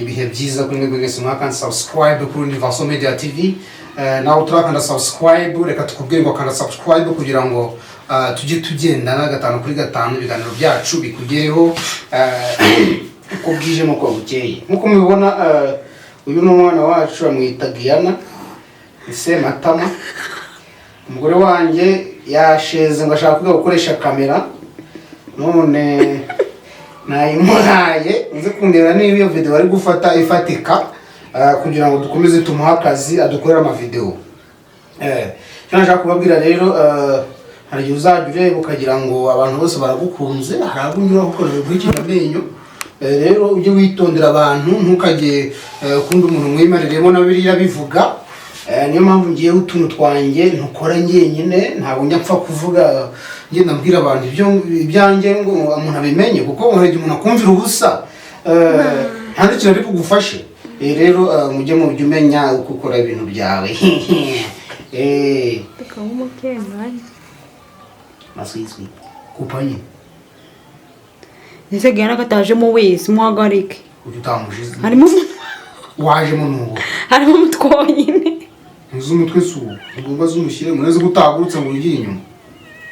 Ibihe byiza kuri mwebwe mwese mwakanda subscribe kuri Universal Media TV. Nawe turakanda subscribe, reka tukubwire ngo kanda subscribe kugira ngo tujye tugendana gatanu kuri gatanu, ibiganiro byacu bikugereho uko bwije n'uko bukeye. Nk'uko mubibona, uyu ni umwana wacu, bamwita Giana Sematama. Umugore wanjye yasheze ngo ashaka kwiga gukoresha kamera, none nayimuhaye. Uze kundeba niba iyo video ari gufata ifatika, kugira ngo dukomeze tumuhe akazi adukorere amavideo. Icyo nashaka kubabwira rero, hari igihe uzajya ureba ukagira ngo abantu bose baragukunze, hari abo unyuraho ukoresheje guhekenya amenyo. Rero ujye witondera abantu, ntukajye ukunda umuntu mwimariremo na biriya bivuga. Niyo mpamvu ngiyeho utuntu twanjye ntukora njyenyine, ntabwo njya mpfa kuvuga ngenda mbwira abantu ibyo ibyanjye ngo umuntu abimenye, kuko hari igihe umuntu akumvira ubusa, nta n'ikintu ari bugufashe. Rero mujye mujya umenya uko ukora ibintu byawe. Reka nk'umukenganyi. Maswiswi kupa nyine. Ese Giana katajemo wese, muhagarike. Ujya utamushize. Harimo umutwe. Wajemo n'uwo. Harimo umutwe wonyine. Ntuzi umutwe si uwo, ugomba zumushyire muneze ko utahagurutse ngo wigire inyuma.